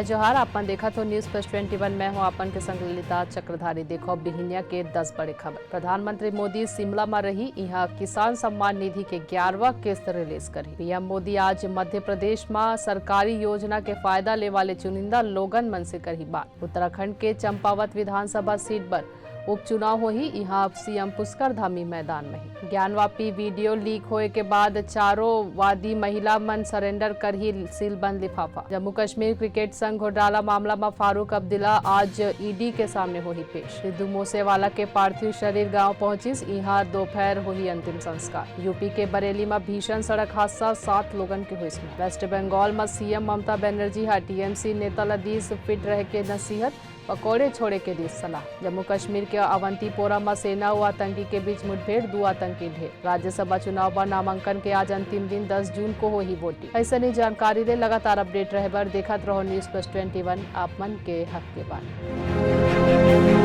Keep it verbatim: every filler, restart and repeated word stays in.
जोहार, आप मन देखत हो News Plus Twenty One, मैं हूं आप मन के संग ललिता चक्रधारी। देखो बिहिनिया के दस बड़े खबर। प्रधानमंत्री मोदी शिमला म रही, इहां किसान सम्मान निधि के ग्यारहवां किस्त रिलीज करही। पीएम मोदी आज मध्य प्रदेश म सरकारी योजना के फायदा ले वाले चुनिंदा लोगन मन से करही बात। उत्तराखंड के चंपावत विधानसभा सीट बर उपचुनाव होही, इहां सीएम पुष्कर धामी मैदान में ही। ज्ञानवापी वीडियो लीक होए के बाद चारों वादी महिला मन सरेंडर करही सीलबंद लिफाफा। जम्मू कश्मीर क्रिकेट संघ घोटाला मामला म फारूक अब्दुल्ला आज ईडी के सामने होही पेश। सिद्धू मूसेवाला के पार्थिव शरीर गांव पहुंचिस, इहां दोपहर होही अंतिम संस्कार। यूपी के बरेली म भीषण सड़क हादसा, सात लोगन के होइस मौत। वेस्ट बंगाल म सीएम ममता बनर्जी ह टीएमसी नेता ल दीस फिट रहे के नसीहत, पकौड़े छोड़े के दीस सलाह। जम्मू कश्मीर के अवंतीपोरा म सेना अउ आतंकी के बीच मुठभेड़, दू आतंकी ढेर। राज्यसभा चुनाव बर नामांकन के आज अंतिम दिन, दस जून को होही वोटिंग। अइसने जानकारी ले लगातार अपडेट रहे बर देखत रहो News Plus Twenty One, आप मन के हक के बात।